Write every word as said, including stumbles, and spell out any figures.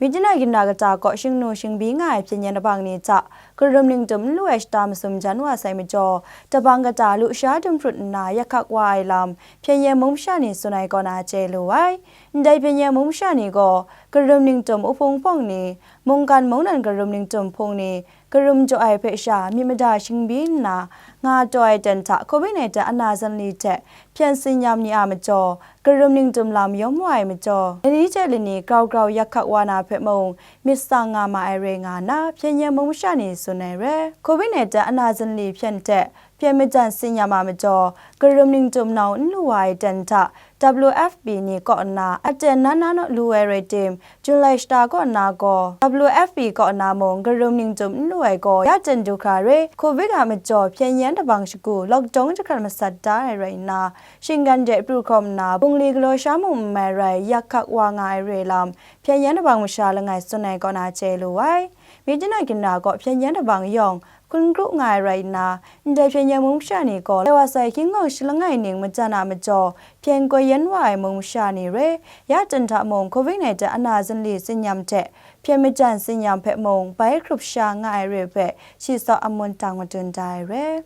Myi jan ai ginra kata kaw shingnu shingbyi nga ai hpyen yen labang ni hta karum ningtum n lu ai shata masum jan wa sai majaw, dabang kata lusha dum hprut nna yak hkak wa ai lam hpyen yen mung masha ni tsun ai kaw na chye lu ai. Ndai hpyen yen mung masha ni gaw karum ningtum uhpung hpawng ni, mungkan mungdan karum ningtum hpung ni, karum jaw ai hpe sha myit mada shingbyi nna nga taw ai ten hta covid nineteen ana zanli hte hpyen tsin yam ni a majaw, karum ningtum lam yawm wa ai majaw, lani hte lani grau grau yak hkak wa na hpe mung myit tsang nga ma ai rai nga na, hpyen yen mung masha ni tsun ai rai. Covid nineteen ana zanli hpyen hte hpyen majan tsin yam a majaw, karum ningtum nau n lu wa ai ten hta W F P ni kaw nna aten na na naw lu ai rai tim, July shata kaw nna gaw W F P kaw nna mung karum ningtum n lu ai gaw ya ten du hkra re. Covid a majaw hpyen yen dabang shagu lockdown jahkrat masat da ai rai nna, shinggan de pru hkawm nna, bungli galaw sha mung n mai rai yak hkak wa nga ai re lam, hpyen yen dabang masha langai tsun ai kaw na chye lu ai. Myi jan ai ginra gaw hpyen yen dabang yawng hkun kru nga ai rai nna, ndai hpyen yen mung masha ni gaw lai wa sai hkying gawng shi langai ning majan a majaw, hpyen koi yen wa ai mung masha ni re. Ya ten hta mung covid nineteen ana zanli tsin yam hte hpyen majan tsin yam hpe mung bai hkrup sha nga ai re hpe shi tsawk amun tang madun da ai re.